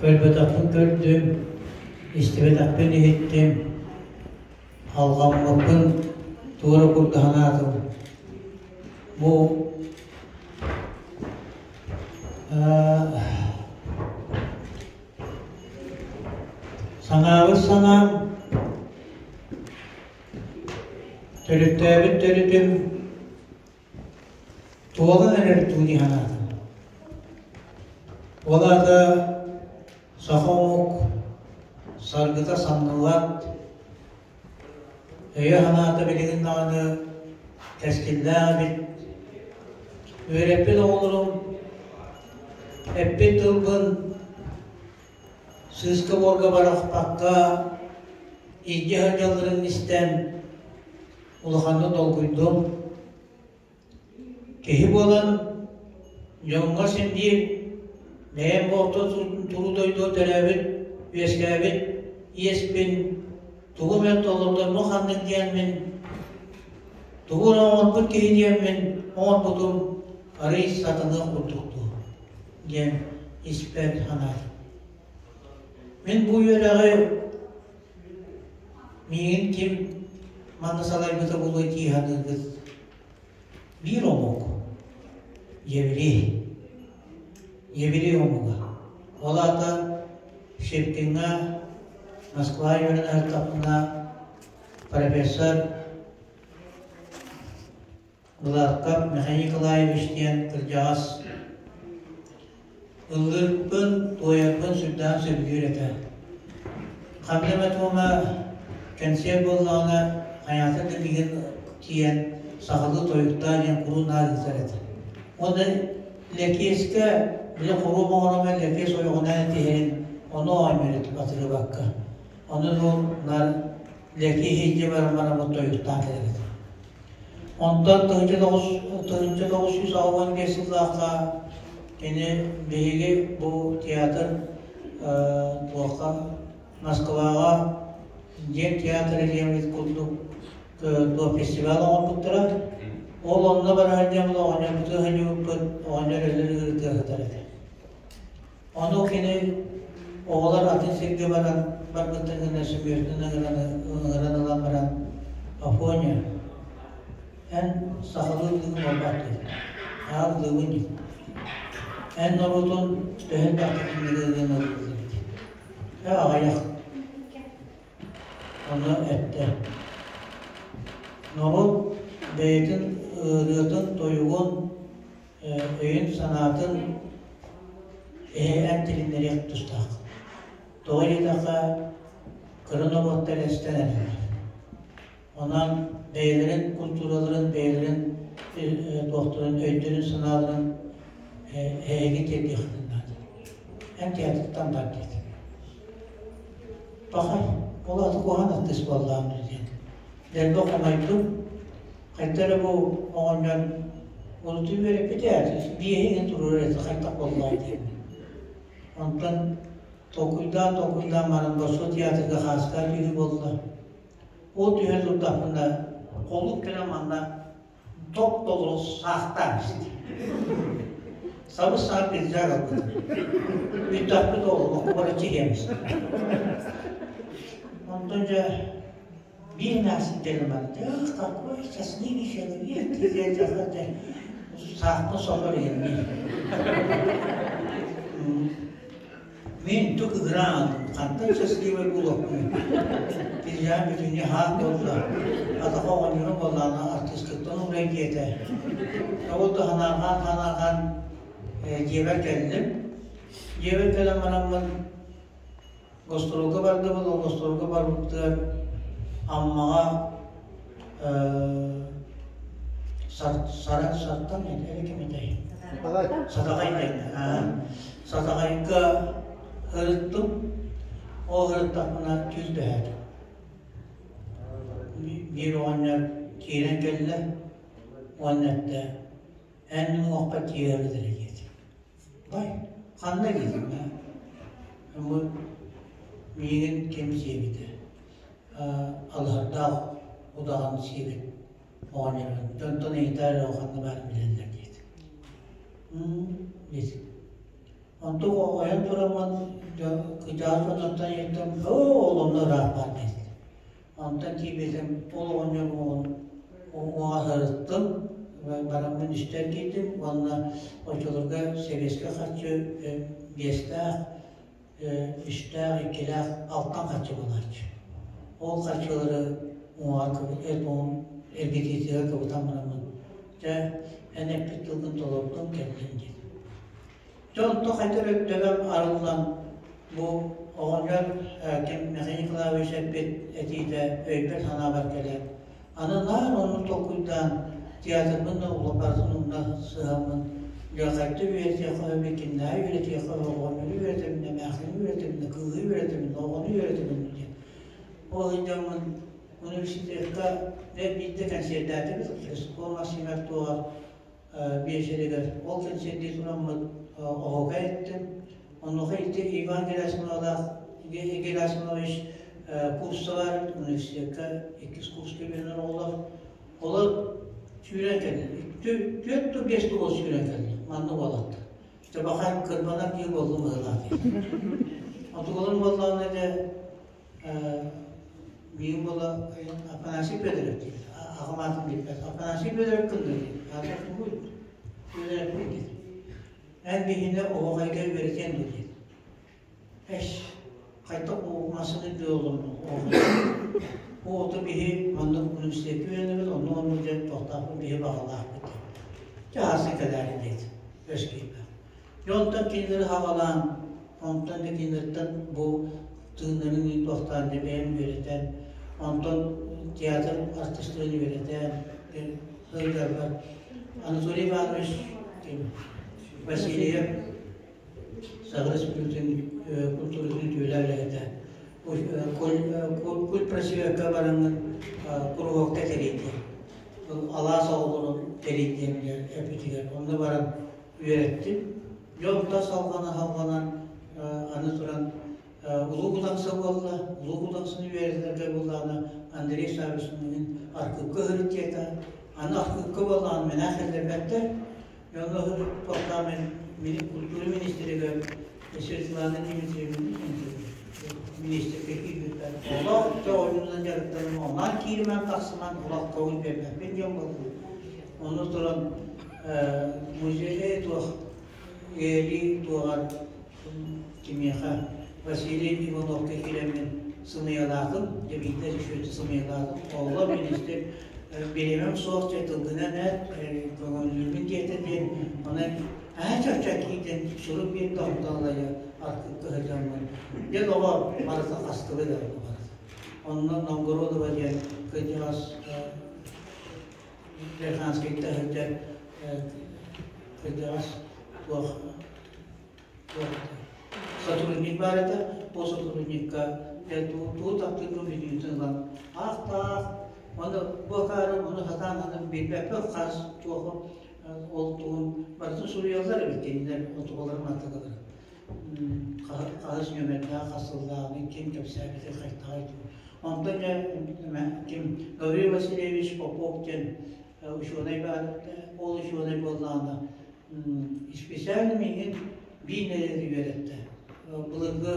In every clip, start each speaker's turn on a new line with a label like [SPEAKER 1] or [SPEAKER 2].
[SPEAKER 1] Көрбөтөхпүн көрдүм, истибэтэхпин иһиттим, алҕаммыппын туора курдук санаатым. Бу Санаабыт санаам, төрүттээбит төрүтүм туолан эрэр дуу дии санаатым. Ол аата саха омук саргыта самныбат, өйө-санаата билигин даҕаны кэскиллээх эбит. Үөрэппит оҕолорум эппит тылбын сыыска-буорга барахпакка илдьэ сылдьалларын истэн улаханнык долгуйдум. Киһи буолан дьоҥҥо син биир бэйэм бу орто туруу дойдуга төрөөбүт, үөскээбит иэспин тугу эмэ толордорбун ханнык диэммин, тугу эрэ оҥорбут киһи диэммин оҥорбутум арыый сатаныах курдук дуу диэн испэр санаатым. Мин бу үөрэҕи миигин ким манна салайбыта буолуой дии саныыргыт биир омук еврей еврей омуга ол аата Щепкиҥҥа Москва үөрэнэ сырыттахпына профессор Гладков Михаил Николаевич диэн кырдьаҕас ыллыырбын, туойарбын сүрдээх сөбүлүүр этэ. Ханна эмэ туома кэнсиэр буоллаҕына, хайаата да миигин тиийэн сахалыы тойуктаа диэн куруук наар ыытар этэ. Уонна Лэкиэскэ били хоруоп оҥороммун Лэкиэс ойоҕунаан этиһэрин ону оонньуур этим атырыбакка. Онон ол наар Лэкиэһи илдьэ баран бараммыт тойуктаан кэлэр этим. Онтон 1985 сыллаахха кини биһиги бу театр туохха Москваҕа Дьиэ театра диэммит курдук туох фестиваль оҥорбуттара. Ол онно бара сылдьаммыт оҕонньорбутун сылдьыбыппыт, оҕонньор өлөр ыарытыа сытар этэ. Ону кини оҕолор атын сиргэ баран барбыттарын гына сөмүөтүн ыҥыран ыҥыран ылан баран Афоня, эн сахалыы тыын буолбат диэн, аал ылыыбын диэн. Эн норуотун төһө элбэхтик ылыан ыллылар диэн. Ээ аҕыйах. Ону эттэ. Норуот бэйэтин ырыатын-тойугун өйүн-санаатын эһэ тилиннэриэх тустаах. Тоҕо диэтэххэ, кыра норуоттар эстэн эрэллэр. Онон бэйэлэрин культураларын, бэйэлэрин туохтарын, өйдөрүн-санааларын эһиги тиэрдиэххитин наада. Эн театртан бар диэтим. Пахай, ол аты куһаҕан артыыс буоллаҕым диэн. Дэлби хомойдум, Хайда эрэ бу оҕонньор урутуу үөрэппитэ, биэһи иһин туруорар этэ хайдах буоллаҕай диэммин. Онтон толкуйдаан толкуйдаан баран Борсуо театрга хааскаа түһүү буолла. Ол түһэ турдахпына холук кэлэн манна топ-толору саахтаан истэ. Сабыс-саҕа пиджак ылбытым. Бүттэхпит ол олохпор иччиһиэм истэ. Онтон дьэ Биир эмээхсин кэлэн баран, ах, какой счастливый человек, диэн саахпын сотор иһин Мин тук ыгыраан, хантан счастливый буолуохпунуй? Пиджаан бүтүннүү хаах буолла, атаха оҕонньорум буоллаҕына артыыскыттан уурай диэтэ. Ол да санаарҕаан санаарҕаан дьиэбэр кэллим. Дьиэбэр кэлэн бараммын Гостуруолга бардыбыт, ол гостуруолга барбыппытыгар Аммаҕа Сара Сартан эрэ ким этэй? Сатаҕай Сатаҕайга ырыттым. Ол ырыттахпына түүл түһээтим. Биир оҕонньор киирэн кэллэ уонна эттэ, эн мин уҥуохпар тиийэбит эрэ диэтэ. Бай, ханна диэтим ээ? Бу миигин ким сиэбитэ? Алыһардаах удаҕан сиэбит оҕонньорун. Дьонтон ыйытаар эрэ ханна баарын билэллэр диэтим. Диэтим. Онтук ойон тураммын кыдьаҕас дьоннортон ыйыттым, оо, ол онно ыраах баар диэтилэр. Онтон тиийбитим, ол оҕонньор уҥуоҕун уҥуоҕа сырыттым, бараммын истэн киирдим уонна оччолорго сэбиэскэй харчы биэстээх, үстээх, иккилээх, алтан харчы буолааччы. Ол харчылары уҥуоҕар эргитиитигэр кыбытан бараммын, дьэ, эн эппит тылгын толордум, кэллим диэн. Дьэ онто хайдах өттөбөм арыллан бу оҕонньор ким Михаил Николаевич эппит этиитэ өйбөр-санаабар кэлэн, аны наар оннук толкуйдаан театрбын да улапатын умна сыһаммын, дьэ хайдах үөрэтиэххэ сөбүй, кимнээҕи үөрэтиэххэ сөбүй, оҕонньору үөрэтэбин, эмээхсини үөрэтэбин, кыыһы үөрэтэбин, оҕону үөрэтэбин диэн. Ол сылдьаммын университекка биирдэ кэнсиэрдээтибит, Христофор Максимов туоҕар биэчэригэр ол кэнсиэрдии тураммыт оһуокай эттим. Онуоха ити Иван Герасимовлаах Герасимович курса баар университекка иккис курска үөрэнэр оҕолор. Олор сүүрэн кэллэ. Түөрт да биэс да уол сүүрэн кэллэ. Манна уолаттар. Табахай кырбанар киһи буоллум быһыылаах диэн. Отугалар буоллаҕына дьэ Миигин буола Афанасий Федоров диир. Аҕам аатын билбэт. Афанасий Федоров кынна диир. Аата тугуй? Федоровпын диир. Эн биһиэнэ оһуохайга үөрэтиэн дуо диир. Эс, хайдах массыына үрдүө олордуҥ оһуохайга? Оҕото биһи маннык университекка үөрэнэбит, онно оннук диэн туохтаахпын биһи баҕалаахпыт диэн. Дьэ аасый кэлээри диэт, өс киирбэх. Дьэ онтон кинилэри хаҕалаан, онтон да кинилэртэн бу тыыннарын туохтаан дьэ бэйэм үөрэтэн, онтон театр артыыстарын үөрэтэн сылдьарбар Анатолий Иванович Васильев Саха Республикатын культуратын үтүөлээх үлэһитэ культпросвекка бараҥҥын куруһуокка тэрийдэ. Алаас оҕолорун тэрийдиэн эппитигэр онно баран үөрэттим. Дьон тас алҕана-алҕанан аны туран Улуу Кудаҥса буолла. Улуу Кудаҥсаны үөрэтэргэ буоллаҕына Андрей Саввич миигин архыыпка ыһырыттыата. Аны архыыпка буоллаҕына мэнээх киллэрбэттэр. Онно ыһырыппахтаах мин культура министригэр Светлана Дмитриевна министргэ киирбиттэр. Олох да ойуунан дьарыктаным, онон кииримэн тахсыман, олох көҥүл биэрбэппин диэн буоллум. Ону туран музейга туох Эли туоҕар кимиэхэ Василий Ивановка киирэммин сымыйалаатым, дьэ биирдэ үчүгэйдик сымыйалаатым. Оҕолор министр бириэмэм суох дьэ тылгынан эт, көҥүллүүбүн диэтэ диэн, онон аа чоччо киирдэн сурук биэрдэ онтон ылайа аркыкка сылдьаммын. Дьэ доҕор барыта хастыбы да барыта. Онно Новгородова диэн кырдьаҕас Верханскайтан сылдьар кырдьаҕас туох сотрудник баар этэ, ол сотрудникка туу таптыырбын бүтүүтүн ылан аах-таах, ону бу акаары ону сатаан аны билбэппин хас туох ол тугун барытын суруйаллар эбит кинилэр отугаларын аттыгаларын хаһыс нүөмэрдээх хас сыллааҕы ким кэпсээбитин хайдаҕый Онтон дьэ ким Гаврил Васильевич Попов диэн учуонай баар ол учуонай буоллаҕына специально миигин биир нэдиэлэ үөрэттэ былыргы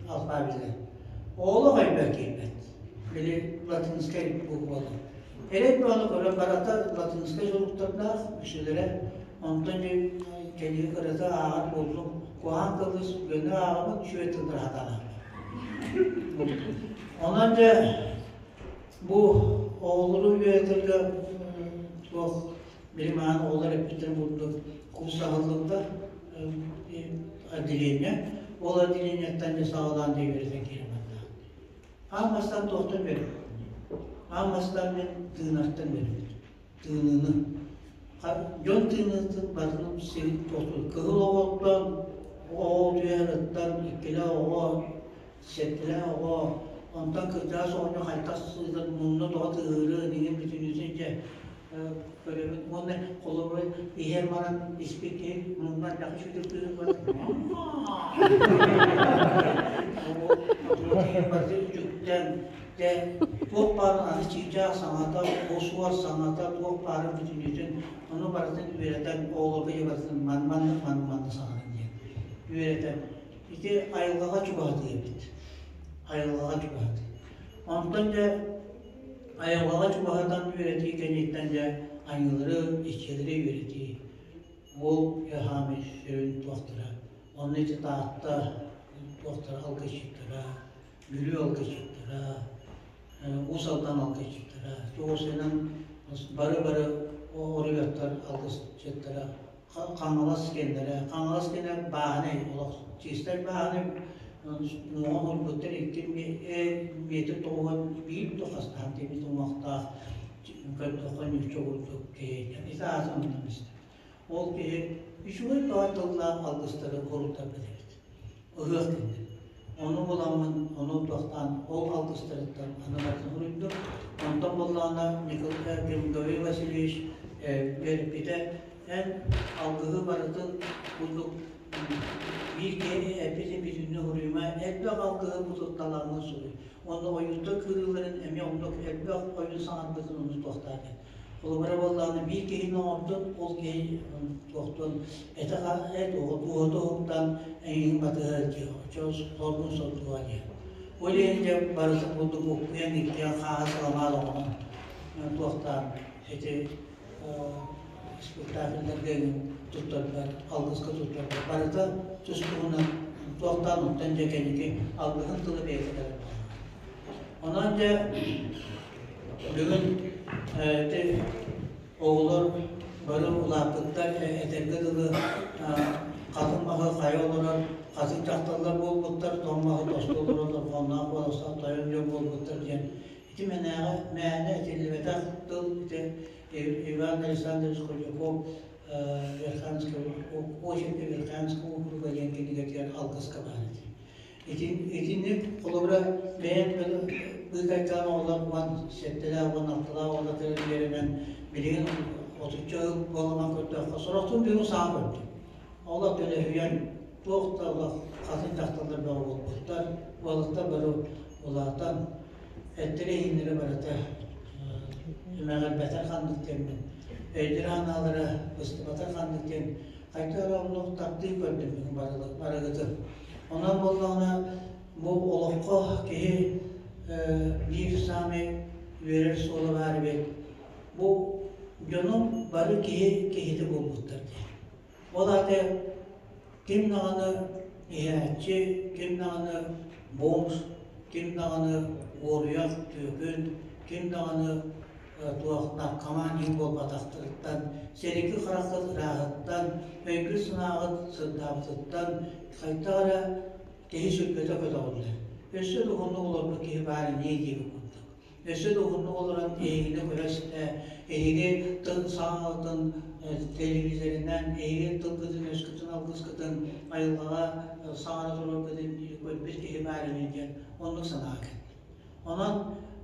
[SPEAKER 1] алфавиты. Олох өйбөр киирбэт. Били латинскай буквалар. Эрэй бөҕөнү көрөн барата латинскай суруктардаах үксүлэрэ. Онтон дьэ кэлии кырата ааҕар буоллум. Куһаҕан кылгас көнө ааҕабын, үчүгэй тыллары хатаҕа. Онон дьэ бу оҕолору үөрэтэргэ туох били маан оҕолор эппиттэрин курдук курс аһыллыбыта отделение. Ол отделениеттан дьэ саҕалаан дьэ үөрэтэн киирэн барда. Аан бастаан туохтан үөрэппит? Аан бастаан мин тыынартан үөрэппитим. Тыыныыны. Дьон тыыныытын барытын сирин тохтуур. Кыһыл оҕоттон, оҕо түһэрыттан, иккилээх оҕо, сэттэлээх оҕо, онтон кырдьаҕас оҕонньор хайдах сыытын мунна тоҕо тыаһыырын, иҥин бүтүннүүтүн дьэ көрөбүн. Уонна холобура иһэн баран испит киһи мунна элбэх үчүгэй тыаһын баран барыта үтүктэн Дьэ, туох баарын аны чыычаах саҥата, суор саҥата, туох баарын бүтүннүүтүн, ону барытын үөрэтэн, оҕолорго дьэ барытын ман маннык, ман манна саҥаран диэн. үөрэтэн ити айылҕаҕа чугаһатыы эбит. Айылҕаҕа чугаһатыы. Онтон дьэ айылҕаҕа чугаһатан үөрэтии кэнниттэн дьэ айыылары, иччилэри үөрэтии. Ол хаамай сүрүн туохтара. Онно ити Таатта туохтара алгысчыттара, Бүлүү алгысчыттара, Уус Алдан алгысчыттара, Туосуйанан бары-бары оройуоттар алгысчыттара, Хаҥалас киэннэрэ, Хаҥалас киэнэ бааһынай олох чистай бааһынай уҥуоҕун уурбуттар икки метр 91 да хастаан тиийбит уҥуохтаах көрдөххө ньучча курдук киһи ити аатын оннун истэ. Ол киһи үчүгэй баҕа тыллаах алгыстары уруттарбыт эбит. Ыһыах кэннэ. Ону буламмын, ону туохтаан ол алгыстарыттан аны барытын суруйдум. Онтон буоллаҕына Николай Гаврил Васильевич үөрэппитэ эн алгыһы барытын курдук биир киһи эппитин бүтүннүү суруйума, элбэх алгыһы бутутталааҥҥын суруй. Уонна ойууттар кыырыыларын эмиэ оннук элбэх ойуун саҥарбытын оннуктуохтаах эбит. Холобура буоллаҕына биир киһини оҥордун, ол киһи туохтун этэ эт дууһата уһуктан эйигин батыһар дии, оччо соргун сордуга дии. Ол иһин дьэ барытын курдук уккуйан иккиэн хааһы саламаат оҥорон туохтаан ити спектакльдарга туттарбат, алгыска туттарбат. Барыта тус туһунан туохтаан онтон дьэ кэнники алгыһын тыла бэйэтэ кэлэр. Онон дьэ бүгүн ити оҕолор бары улааппыттар, этэргэ дылы хатыҥ маһы хайа олорор хатыҥ дьахталлар буолбуттар, тоҥ маһы тосту олорор дорҕоонноох буоластаах тойон дьон буолбуттар диэн ити мэнээҕэ мээнэ этиллибэтэх тыл ити Иван Александрович Куликов Верханского очерка Верханского округа диэн кинигэтигэр алгыска баар этэ. Итинник холобура бэйэм быыкайдаан оҕолор 17-лээх, 16-лаах оҕолор кэлэн үөрэнэн билигин отучча ыл буолан көрдөххө сорохтун бүгүн саҥа көрдүм. Олох төлөһүйэн туох да олох хатын дьахталлар бөҕө буолбуттар, уолаттар бары улаатан эттэрэ-иһиннэрэ барыта эмэҕирбэтэр ханнык диэммин, өйдөрө-санаалара быстыбатар ханнык диэн хайта эрэ оннук таптыы көрдүм барыгытын. Онон буоллаҕына бу олоххо киһи биир саамай үөрэр суола баар эбит. Бу дьонум бары киһи киһитэ буолбуттар диэн. Ол аата ким даҕаны иһээччи, ким даҕаны бомж, ким даҕаны уоруйах, түөкүн, ким даҕаны туох наркоман диэн буолбатахтарыттан, сэрики хараххыт ырааһыттан, өйгүт-санааҕыт сырдаабытыттан хайдах эрэ киһи сүргэтэ көтөҕүллэр. Өссө да уһуннук олорбут киһи баар инньэ диэбит курдук. Өссө да уһуннук олорон эһигини көрө-истэ, эһиги тыл саҥаҕытын телевизорынан, эһиги тылгытын, өскүтүн, алгыскытын айылҕаҕа саҥара тураргытын көрбүт киһи баар ини диэн оннук санаа кэллэ. Онон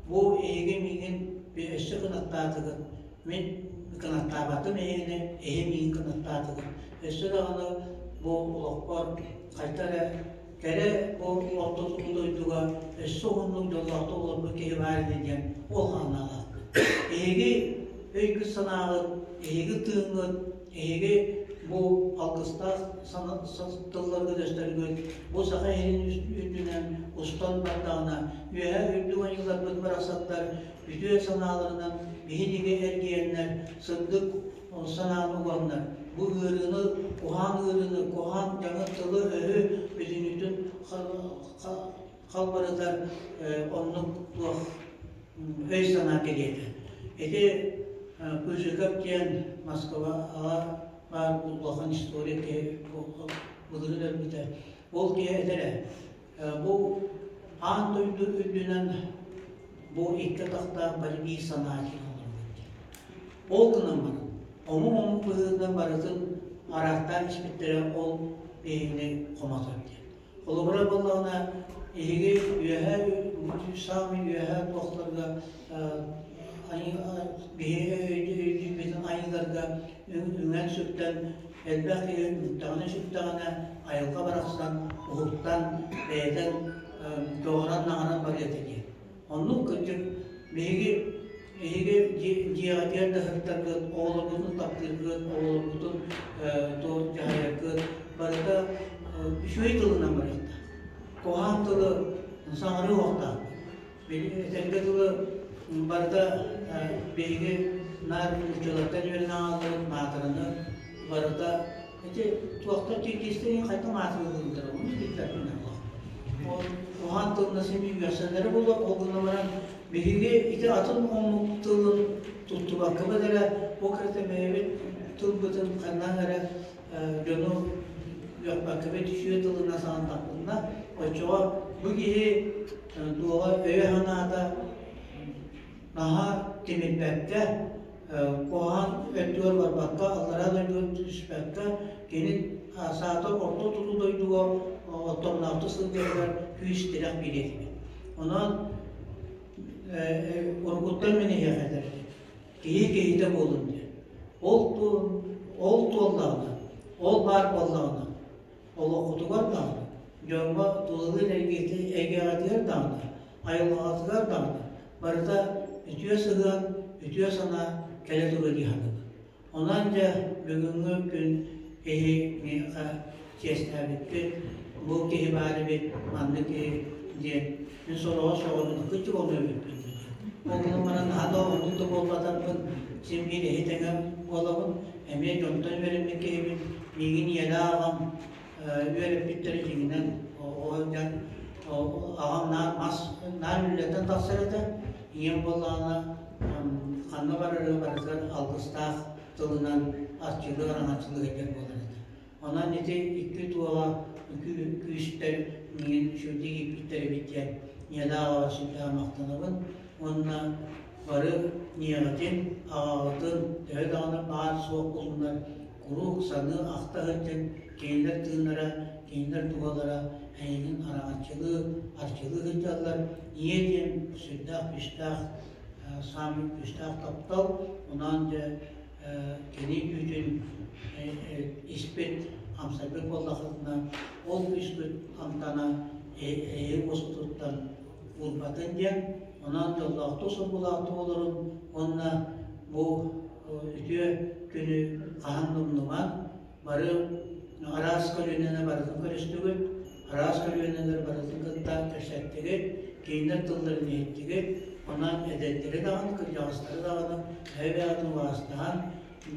[SPEAKER 1] бу эһиги миигин өссө кынаттаатыгыт, мин кынаттаабатым эһигини, эһи миигин кынаттаатыгыт. Өссө даҕаны бу олохпор хайта эрэ Кэрэ бу орто туруу дойдуга өссө уһуннук дьоллоохтук олорбут киһи баар ини диэн уолхааннаалаахпыт. Эһиги өйгүт-санааҕыт, эһиги тыыҥҥыт, эһиги бу алгыстаах тылларгыт-өстөргүт бу саха иһин үрдүнэн устан бардаҕына, үөһэ үрдүк аньыыларбыт барахсаттар үтүө санааларынан биһиги эргийэннэр сырдык санааны уганнар, бу ыарыыны, куһаан ыарыыны, куһаан дьаҥы тылы-өһү бүтүннүүтүн халбарытар оннук туох өй-санаа кэлиэтэ. Ити Кузиков диэн Москваҕа баар улахан история киһи былырыын өлбүтэ. Ол киһи этэрэ, бу аан дойду үрдүнэн бу икки атахтаах бары биир санаа диэн олорбут диэн. Ол гынан баран, омук-омук быһыытынан барытын араактаан испиттэрэ ол биһигини хомотор диэн. Холобура буоллаҕына, эһиги үөһээ саамай үөһээ туохтарга биһиги өйдүүрбүтүн айыыларга үҥэн-сүктэн элбэх киһи үҥтэҕинэ-сүктэҕинэ айылҕа барахсан уһуктан бэйэтин көҕөрөн-наҕаран барыа этэ диэн. Оннук кырдьык биһиги эһиги дьиэҕитигэр да сырыттаргыт, оҕолоргутун таптыыргыт, оҕолоргутун туох дьаһайаргыт барыта үчүгэй тылынан барыахтаах. Куһаҕан тылы саҥарыы уохтаах. Этэргэ дылы барыта биһиги наар нууччалартан үөрэнэн аҕаллыбыт маатыраны барыта ити туохтан киргизтэрин хайдах маатыралыыллара ону билбэппин олох. Ол куһаҕан тылына син үөхсэллэрэ буолуо, ол гынан баран биһиги ити атын омук тылын туттубаккабыт эрэ ол кэрэтэ бэйэбит тылбытын ханна эрэ дьону үөхпэккэбит үчүгэй тылынан саҥардахпытына оччоҕо бу киһи туоҕа өйө-санаата наһаа тимирбэккэ куһаҕан өттүгэр барбакка аллараа дойдуга түспэккэ кини саатар орто тутуу дойдуга оттомноохтук сылдьарыгар күүс-тирэх биэриэ этибит. Онон уруккуттан мин эһиэхэ этэр киһи киһитэ буолун диэн. Ол ол туоллаҕына, ол баар буоллаҕына, олоххутугар даҕаны, дьоҥҥо тулалыыр эйгэҕитигэр даҕаны, айылҕаҕытыгар даҕаны барыта үтүө сыһыан, үтүө санаа кэлэ туруо дии саныыбын. Онон дьэ бүгүҥҥү күн киһи миэхэ чиэстээбиппит, бу киһи баар эбит, маннык киһи диэн мин сороҕо соҕотун кырдьык ону эбиппин. Ол гынан баран наһаа да оннук да буолбатарбын син биир эһи тэҥэ буолабын, эмиэ дьонтон үөрэммит киһибин, миигин ийэлээх аҕам үөрэппиттэрэ дьиҥинэн оҕо сылдьан аҕам наар мас наар үллэтэн тахсар этэ, ийэм буоллаҕына ханна барарыгар барытыгар алгыстаах тылынан арчылыы араҥаччылыы сылдьар буолар этэ. Онон ити икки туола күүстэр миигин үчүгэйдик ииппиттэр эбит диэн ийэлээх аҕабар сүрдээх махтанабын уонна бары ийэҕитин, аҕаҕытын төһө даҕаны баар-суох буоллунар куруук саныы ахта сылдьан кинилэр тыыннара, кинилэр туһалара эйигин араҥаччылыы, арчылыы сылдьаллар. Ийэ диэн сүрдээх күүстээх, саамай күүстээх таптал. Онон дьэ кини үүтүн испит, амсайбыт буоллаххытына, ол күүскүт амтана эйэ уоскутуттан уурбатын диэн, онон дьоллоохтук соргулаахтык олорун уонна бу үтүө күнү хаһан да умнумаҥ, бары араас көлүөнэни барытын көрүстүгүт, араас көлүөнэлэр барытын кытта кэпсэттигит, кинилэр тылларын иһиттигит, онон эдэрдэри даҕаны, кырдьаҕастары даҕаны бэйэ-бэйэҕитин убаастаһан,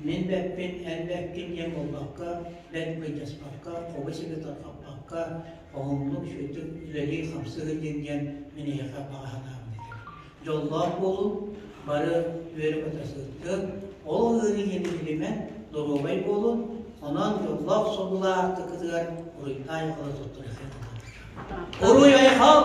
[SPEAKER 1] мин бэппин, эн бэккин диэн буолбакка, бэрт былдьаспакка, хобу-сиби тарҕаппакка, оһуҥнук, үчүгэйдик үлэлии-хамсыы сылдьын диэн мин эһиэхэ баҕа санаабын этэбин. Дьоллоох буолуҥ, бары үөрэ-көтө сылдьыҥ, ол ыарыы диэни билимэн, доруобай буолун, онон дьоллоох соргулаах аартыккытыгар уруйдаай айхалы туттарыаххайын. Уруй айхал!